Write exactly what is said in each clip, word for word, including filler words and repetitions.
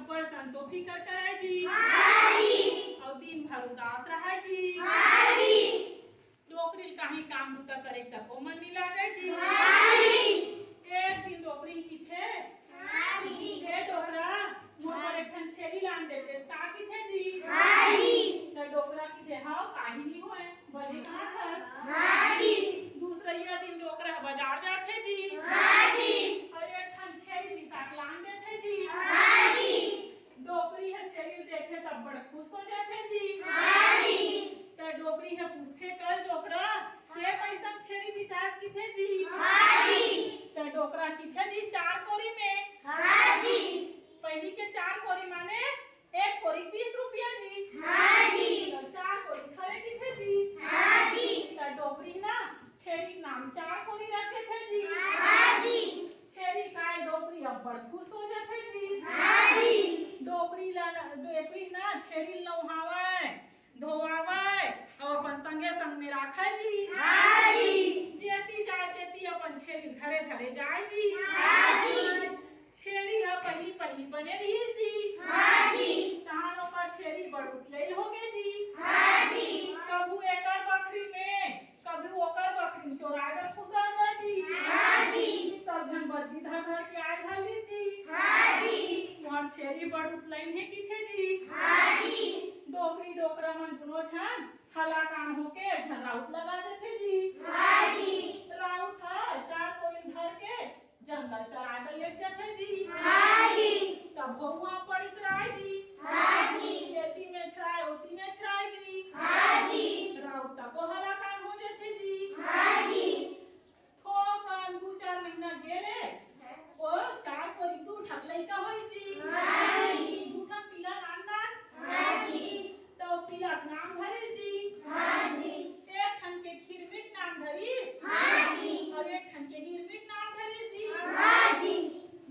बड़ संसो फिकर करय जी। हाँ जी। अउ दिन भर उदास रहय जी। हाँ जी। डोकरी ल काहीं काम बूता करे तको मन नी लागय जी। हाँ जी। एक दिन डोकरी किथे, हाँ जी। "हे डोकरा, मोर बर एक ठन छेरी लान देतेस का?" किथे जी। हाँ जी। त डोकरा किथे, "हव, काहीं नी होय।" बने कहा था। हाँ जी। दूसरइया दिन डोकरा बाजार जाथे जी। हाँ जी। अउ एक ठन छेरी बिसा के लान देथे जी। हाँ जी। डोकरी ह छेरी ल देखथे तब बड़ खुश हो जाथे जी। हाँ जी। त डोकरी ह पूछथे, "कल डोकरा, के पइसा म छेरी बिसास?" किथे जी। हाँ जी। त डोकरा किथे जी, "चार कोरी में।" हाँ जी। पहिली के चार कोरी माने एक कोरी बीस रुपया जी। हाँ जी। त चार कोरी खरे किथे जी। हाँ जी। त डोकरी ना छेरी नाम चार कोरी रख देथे जी। हाँ जी। छेरी पाय डोकरी अब्बड़ खुश हो जाथे जी। हाँ जी। डोकरी ला, डोकरी ना छेरी ल नहावय, धोवावय अउ अपन संगे संग में राखय जी। हाँ जी। जेती जाय तेती अपन छेरी धरे धरे जाय जी। हाँ जी। छेरी ह पहिली पहिली बने रिहिस जी। हाँ जी। तहान ओकर छेरी बड़ उतियाइल होगे जी। हाँ जी। कभू एकर बखरी में, कभू ओकर बखरी में चोराय बर खुसर जाय जी। हाँ जी। सब झन बदली धर धर के आय धर लिस जी। हाँ जी। तुंहर छेरी बड़ उतलइन हे किथे जी। हाँ जी। डोकरी डोकरा मन दुनों झन हलाकान होके एक झन राउत लगा देथे जी। हाँ जी। राउत ह चार कोरी ल धर के जंगल चराय बर लेग जाथे जी। हाँ जी। तब भौंवा पड़ित राय जी। हाँ जी। एती में छराय, ओती में छराय जी। हाँ जी। राउत तको हलाकान हो जाथे जी। हाँ जी। थोकन दू चार महीना गेले, ओ चार कोरी दू ठक लइका होइस जी। हाँ जी। दू ठन पीला नान नान। हाँ जी। त ओ पीला के नाम धरिस जी। हाँ जी। एक ठन के खिरमिट नाम धरिस। हाँ जी। अउ एक ठन के हिरमिट नाम धरिस जी। हाँ जी।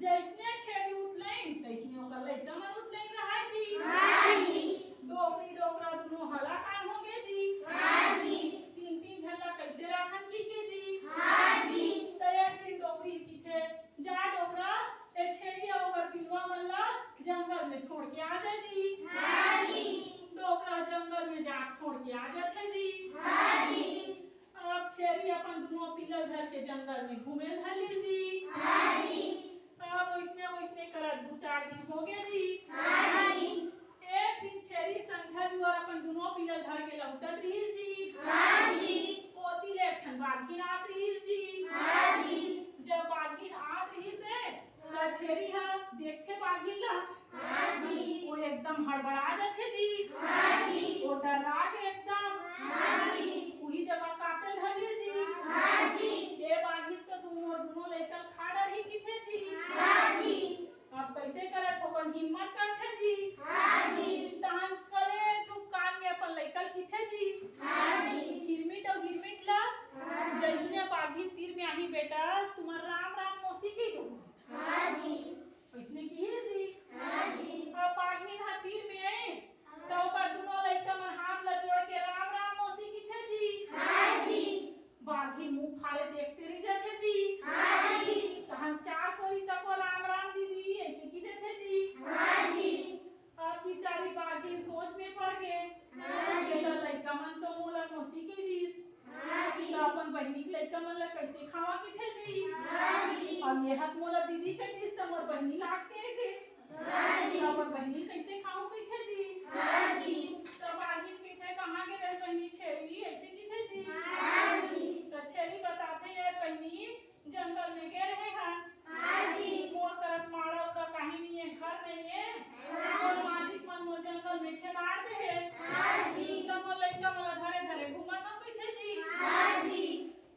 जइसने छेरी उतलइन, तइसने ओकर लइका मन उतलइन रहय जी। हाँ जी। डोकरी डोकरा दुनों हलाकान होगे जी। हाँ जी। तीन तीन झन ला कइसे राखन किके जी। हाँ जी। त एक दिन डोकरी किथे, "जा डोकरा, ए छेरी अउ ओकर पिलवा मन ला जंगल में छोड़ के आ जा जी।" हाँ जी। डोकरा जंगल में जाके छोड़ के आ जाथे जी। हाँ जी। अब छेरी अपन दुनों पिला ल धर के जंगल में घूमे ल धर लिस जी। हाँ जी। अब ओइसने ओइसने करत दू चार दिन होगे जी। हाँ जी। एक दिन छेरी संझा जुआर अपन दुनों पिला ल धर के लहुटत रिहिस जी। हाँ जी। ओती ले एक ठन बाघिन आत रिहिस जी। हाँ जी। जब बाघिन आत रिहिस हे, त छेरी ह देखथे बाघिन ला। हाँ जी। वो एकदम हड़बड़ा जाथे जी। हाँ जी। वो डर्रा गे एकदम। हाँ जी। उही जगह कांपे ल धर लिस जी। हाँ जी। ए बाघिन तो तू मोर दुनों लइका ल खा डरही किथे जी। हाँ जी। अब कइसे करत ओकर हिम्मत करथे जी। हाँ जी। तहान कलेचुप कान में अपन लइका ल किथे जी। हाँ जी। हिरमिट अउ हिरमिट ला। हाँ जी। जइसने बाघिन तीर में आही बेटा, तुमन राम राम मौसी कहि दो। हाँ जी। अइसने किहिस जी। हाँ जी। अब बाघिन ह तीर में आइस, त ओकर दुनों लइका मन हाथ ला जोड़ के राम राम मौसी किथे जी। हाँ जी। बाघिन मुंह फारे देखते रहि जाथे जी। हाँ जी। तहान चार कोरी तको राम राम दीदी अइसे कहि देथे जी। हाँ जी। अब बिचारी बाघिन सोच में पड़ गे। हाँ जी। "एकर लइका मन तो मोला मौसी कहि दिस।" हाँ जी। त अपन बहिनी के लइका मन ला कइसे खावा किथे जी? हाँ जी। अउ ये ह त मोला दीदी कहि दिस, त मोर बहिनी लाग के गे। हाँ जी। त अपन बहिनी कइसे खाहूं किथे जी? हाँ जी। त बाघिन किथे, "कहाँ गे रहे बहिनी छेरी?" अइसे किथे जी। हाँ जी। त छेरी बताथे, "यार बहिनी, जंगल में गे रहे हन।" हाँ जी। "मोर करा माड़ा उड़ा काहीं नइ हे, घर नइ हे। हाँ। मोर मालिक मन मोर जंगल में खेदार दे हे।" हाँ जी। "त मोर लइका मन ला धरे धरे घूमत हंव किथे जी।" हाँ जी।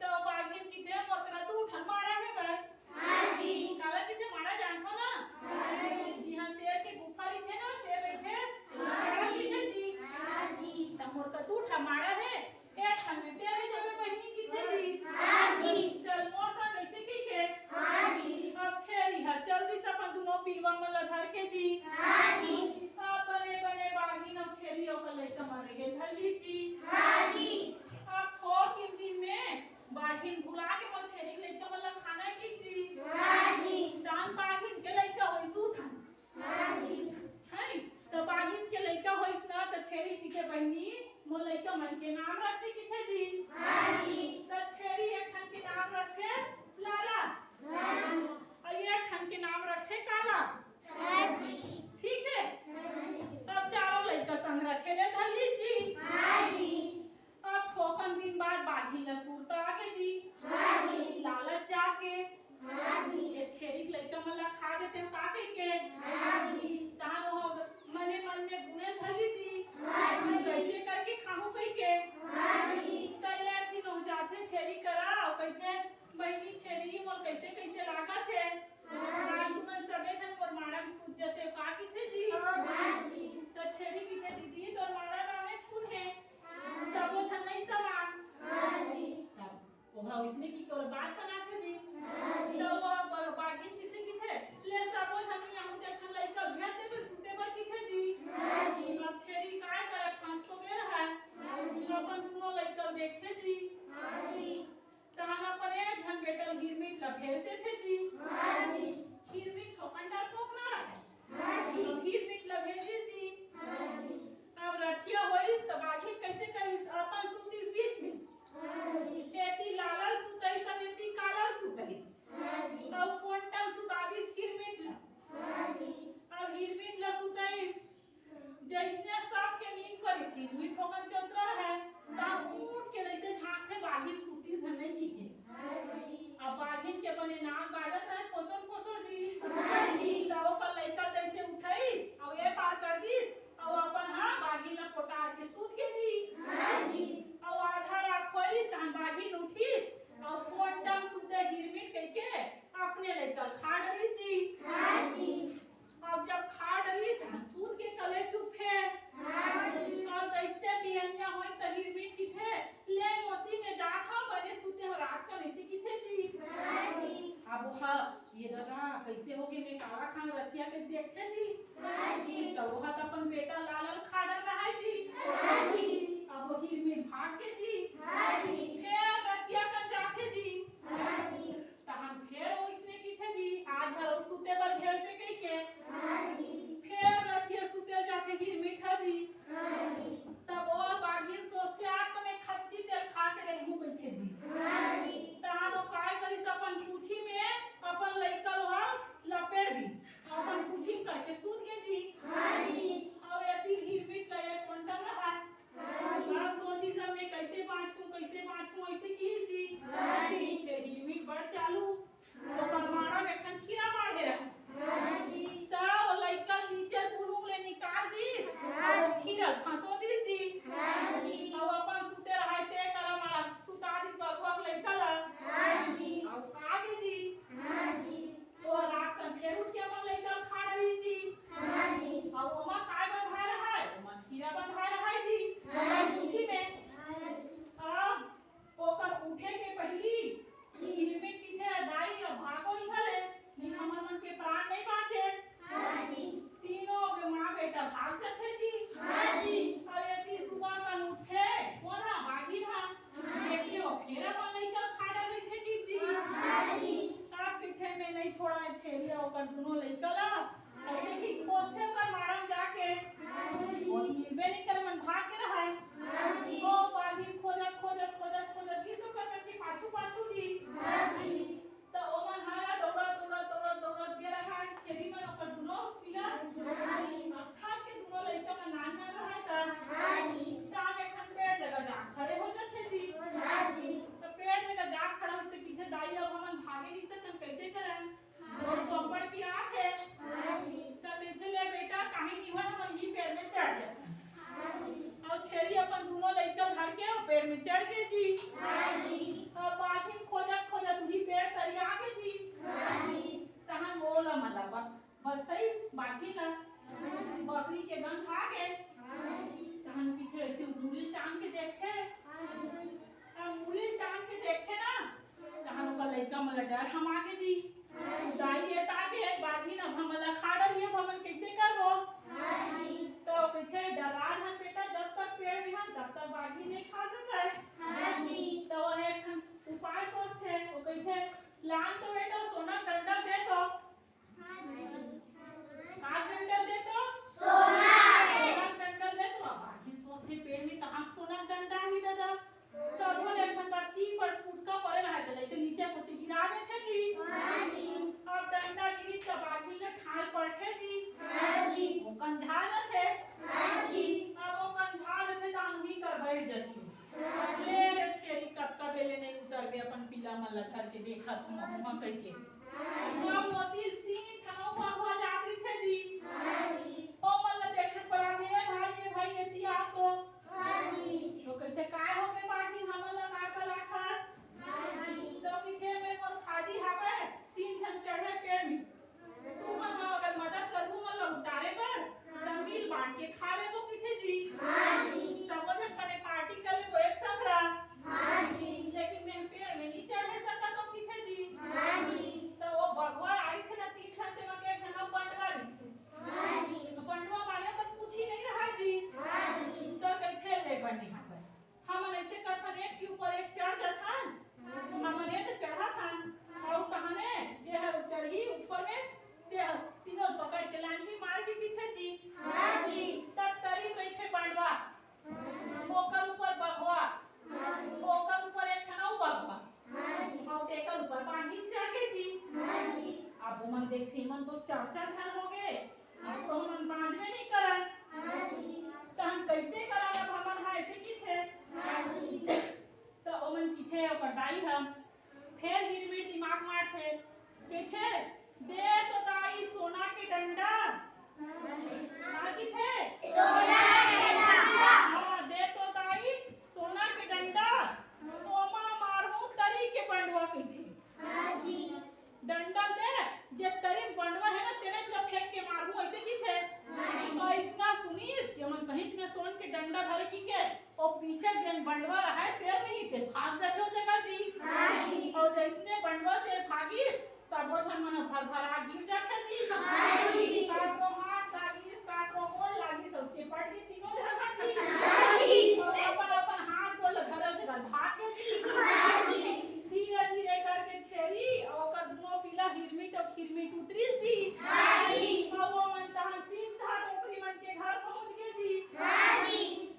त बाघिन किथे, "मोर करा दू ठन माड़ा हे बर।" हाँ जी। काला किथे माड़ा जानथो ना? हाँ जी। जिहां शेर के गुफा रहिथे ना, शेर रहिथे, हाँ माड़ा जी। किथे जी। हाँ जी। त मोर करा दू ठन माड़ा हे, एक ठन में तें रहि जाबे बहिनी किथे जी। हाँ जी। चल मोर संग अइसे कहिके। हाँ जी। अब छेरी ह चल दिस अपन दुनों पिलवा मन ला धर के जी। के नाम रखथे किथे जी? हाँ जी। त छेरी एक ठन के नाम रखथे लाला। हाँ जी। अउ एक ठन के नाम रखथे काला। हाँ जी। ठीक है? हाँ जी। अब चारों लइका संग रखे ले धर लीस जी। हाँ जी। अब थोकन दिन बाद बाघिन ल सुरता आगे जी। हाँ जी। लालच जागे। हाँ जी। ये छेरी के लइका मन ला खा देते हो का कहिके? हाँ जी। तहान वो मने मन में गुने धर लीस जी। हाँ जी। कइसे करके खाहूं कहिके? हाँ जी। त एक दिन हो जाथे छेरी करा, अउ कहिथे, "बहिनी छेरी, मोर कइसे कइसे लागत हे?" हाँ। आज तुमन सबे झन मोर माड़ा में सूत जते हो का किथे जी? हाँ जी। त छेरी किथे, "दीदी, तोर माड़ा में आमेच कुन हे? हाँ। सबो झन नइ समान।" हाँ जी। तब ओहा ओइसने कहिके ओला बात बनाथे जी। हाँ जी। त वो ब-, बाघिन किसे किथे, "ले सबो झन नइ आहूं त एक ठन लइका भेज देबे सूते बर," किथे जी। हाँ जी। अब छेरी काय करे, फंस तो गे रहय। हाँ जी। अपन दूनों लइका ल देखथे जी। हाँ जी। तहान अपन एक झन बेटा ल हिरमिट ल भेज देथे जी। हाँ जी। हिरमिट थोकन डरपोक ना रहय। हाँ जी। तो हिरमिट ल भेजिस जी। हाँ जी। अब रतिहा होइस त बाघिन कइसे करिस, अपन सुतिस बीच में। हाँ जी। एती लाला ल सुतइस, अब एती काला ल सुतइस। हाँ जी। अउ कोंटा म सुता दिस हिरमिट ल। हाँ जी। अब हिरमिट ल सुतइस, जइसने सबके नींद परिस, हिरमिट थोकन चौतरा रहय, त उठ के जइसे झांकथे, बाघिन सुतिस धन नइ कहिके। हाँ जी। अब बाघिन के बने नाक बाजत रहय, पोसर पोसर जी। हाँ जी। त ओकर लइका जइसे उठइस, अउ ए पार कर दिस, अउ अपन, हाँ, बाघिन ल पोटार के सूत गे जी। हाँ जी। अउ आधा रात होइस, तहन बाघिन उठिस, अउ कोंटा म सुते हिरमिट कहिके अपने लइका ल खा डरिस जी। हाँ जी। अब जब खा डरिस, तहन सूत के चले चुप हे। हाँ जी। अब जइसे बिहनिया होइस, त हिरमिट किथे, "ले मौसी, मैं जात हंव, बने सुते हंव रात कन," अइसे किथे जी। हाँ जी। अब ओहा, "ये ददा, कइसे होगे, मैं काला खांव रतिहा," कहिके देखथे जी। हाँ जी। त ओहा त अपन बेटा लाला ल खा डरे रहय जी। हाँ जी। अब वो हिरमिट भाग गे जी। हाँ जी। फेर रतिहा कन जाथे जी। हाँ जी। तहन फेर ओइसने किथे जी, आज भर अउ सुते बर भेज दे कहिके। हाँ जी। फेर रतिहा सुते जाथे हिरमिट ह जी। हाँ जी। तब वो बाघिन सोचथे, "आज तो मैं खच्ची तेल खा के रहिहूं," कहिथे जी। हाँ जी। तहन वो काय करिस, अपन पूछी में अपन लइका ल ओहा लपेट दिस, अपन पूछी म करके सूत गे जी। हाँ जी। अउ एती हिरमिट ल एक कोंटा म रहय। हाँ जी। अब सोचिस, "अब मैं कइसे बांचहूं, कइसे बांचहूं," अइसे किहिस जी। हाँ जी। फेर हिरमिट बड़ चालू, ओकर माड़ा में एक ठन खीरा बाढ़े रहय। हाँ जी। त वो लइका ल नीचे बुलुंग ले निकाल दिस, हाँ। अउ वो खीरा ल फंसो दिस जी। हाँ जी। अउ अपन सुते रहय ते करा म सुता दिस बघवा के लइका ल। हाँ जी। अउ आगे जी। हाँ जी। तो रात कन फेर उठ के अपन लइका ल खा डरिस जी। हाँ जी। अउ ओमा काय बंधाय रहय? ओमा खीरा बंधाय रहय जी। हाँ जी। पूछी में। हाँ जी। अब ओकर उठे के पहिली हिरमिट किथे, "दाई, अब भागो इहां ले, नहीं हमर मन के प्राण नहीं बांचे।" हाँ जी। तीनों के माँ बेटा भाग जाथे जी। हाँ जी। अउ एती सुबह कन उठथे, कोन ह? बाघिन ह। हाँ। देखियो, फेर अपन लइका खा डरे रहिथे जी। हाँ जी। अब किथे, "मैं नहीं छोड़ा छेरी अउ ओकर दूनों लइका ला।" अइसे ही खोजथे ओकर माड़ा म जाके। हाँ जी। कोई मिलबे नहीं करे, मन भाग गे रहय। हाँ जी। ओ बाघिन खोजत, खोजत, खोजत, खोजत, गिस ओकर कति पाछू, पाछू जी। हाँ जी। त ओमन ह दौड़त, दौड़त, दौड़त, दौड़त गे रहय। छेरी मन ओकर दूनों पिला। हाँ जी। अर्थात के दूनों लइका मन नान, नान रहय त। हाँ जी। त एक ठन पेड़ जगह जा खड़े हो जाथे जी। हाँ जी। त पेड़ जगह जा खड़ा होथे, किथे, "दाई, अब हमन भागे नहीं सकन, कइसे करन?" मोर चौपड़ पिरात हे। हाँ जी। त कहिथे, "ले बेटा, काहीं नहीं होय, हमन इही पेड़ में चढ़ जाथन।" हाँ जी। अउ छेरी अपन दूनों लइका धर के ओ पेड़ में चढ़ गे जी। हाँ जी। अब बाघिन खोजत खोजत उही पेड़ तरी आगे जी। हाँ जी। तहन ओला मतलब बस सही बाघिन ला बकरी के गंध आगे। हाँ जी। तहन किथे, एती मुड़ी ल टांग के देखथे। हाँ जी। अब मुड़ी ल टांग के देखथे ना, तहां ओकर लइका मन ल डर हमा गे जी। दाई ए त आगे बाघिन, अब हमन ल खा डरही, अब हमन कइसे करबो? त ओ कहिथे, "डरा झन बेटा, जब तक पेड़ में हन, तब तक बाघिन नइ खा सकय।" त ओ एक ठन उपाय सोचथे, ओ कहिथे, "लान तो बेटा, सोना डंडा दे तो।" हाथ डंडा दे तो। सोना के। सोना डंडा दे तो। अब बाघिन सोचथे, पेड़ में कहाँ सोना डंडा है? मन ला धर के देखत हूँ, महुआ कहिके। सब मोती तीन ठाव हुआ हुआ जात रहिथे जी। ओ मन ला देखे परात हे, "ए भाई, ए भाई, एती आ तो।" तो कहिथे, "काय हो गे बाकी, हमन ला काय बलाथस?" तो कहिथे, "मैं मोर खादी हावे, तीन झन चढ़े पेड़ में।" तुमन ह अगर मदद करहू मन ल उतारे बर, त मिल बांट के खा लेबो किथे जी। सबो झन बने पार्टी कर लेबो एक संघरा। लेकिन मैं पेड़ में नहीं चढ़े सकत हूँ किथे जी। त वो बघवा आई थे ना, तीन ठन ते म के एक ठन ह बंडवा रहिथे। तो बंडवा माने ओकर पूछी नहीं रहा जी। तो कहिथे ले बने हवय। हमन ऐसे करथन, एक के ऊपर एक चढ़ जाथन, हमन एक चढ़त हन, अउ कहने जे हर चढ़ी ऊपर में, ते हर तीनों पकड़ के लांगी मार के पीथे जी। तब तरी में थे बंडवा, ओकर ऊपर बघवा, ओकर ऊपर एक ठन अउ बघवा, अउ तेकर ऊपर बांधी चढ़ के जी। अब ओमन देखथे, "एमन तो चार चार झन हो गे, अब तो हमन बांधबे नहीं करन।" त हम कैसे करन, अब हमन ह ऐसे किथे। त ओमन किथे, ओकर दाई ह फेर हिरमिट दिमाग मारथे, कहिथे, "दे तो दाई सोना के डंडा।" का किथे? हाँ, "दे तो दाई सोना के डंडा, ओमा मारहूं तरी के बंडवा," कहिथे। डंडा दे, जे तरी बंडवा हे ना, तेने ल फेंक के मारहूं, ऐसे किथे। तो अइसना सुनिस कि ओमन सहीच में सोन के डंडा धरे किके, ओ पीछे जेन बंडवा रहय, शेर नहीं ते भाग जाथे ओ जगह जी। अउ जइसने बंडवा शेर भागिस, सबो झन मन भरभरा गिर जाथे जी। काकरो हाथ लागिस, काकरो गोड़ लागिस, अउ चिपट के तीनों झन ह जी। अउ अपन अपन हाथ गोड़ ल धरे जगह भाग के जी। धीरे धीरे करके छेरी अउ ओकर दुनो पिला हिरमिट अउ खिरमिट उतरिस जी। अउ ओमन तहां सीधा डोकरी मन के घर पहुंच गे जी।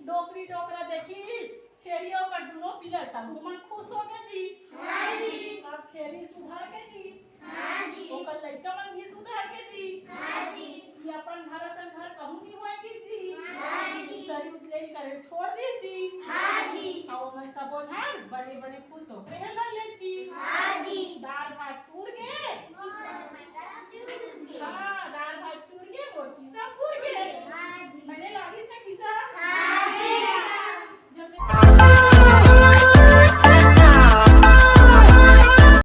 डोकरी डोकरा देखिस, छेरी अउ ओकर दुनो पिला, तब ओमन खुश हो गे जी। अब छेरी सुधर गे जी। ओकर लइका मन भी सुधर गे जी। ये अपन घर असन घर कहूं नहीं होय गे जी। सरी उतलेन करे छोड़ दिस जी। अउ ओमन सबो झन बड़े बड़े खुश हो गे।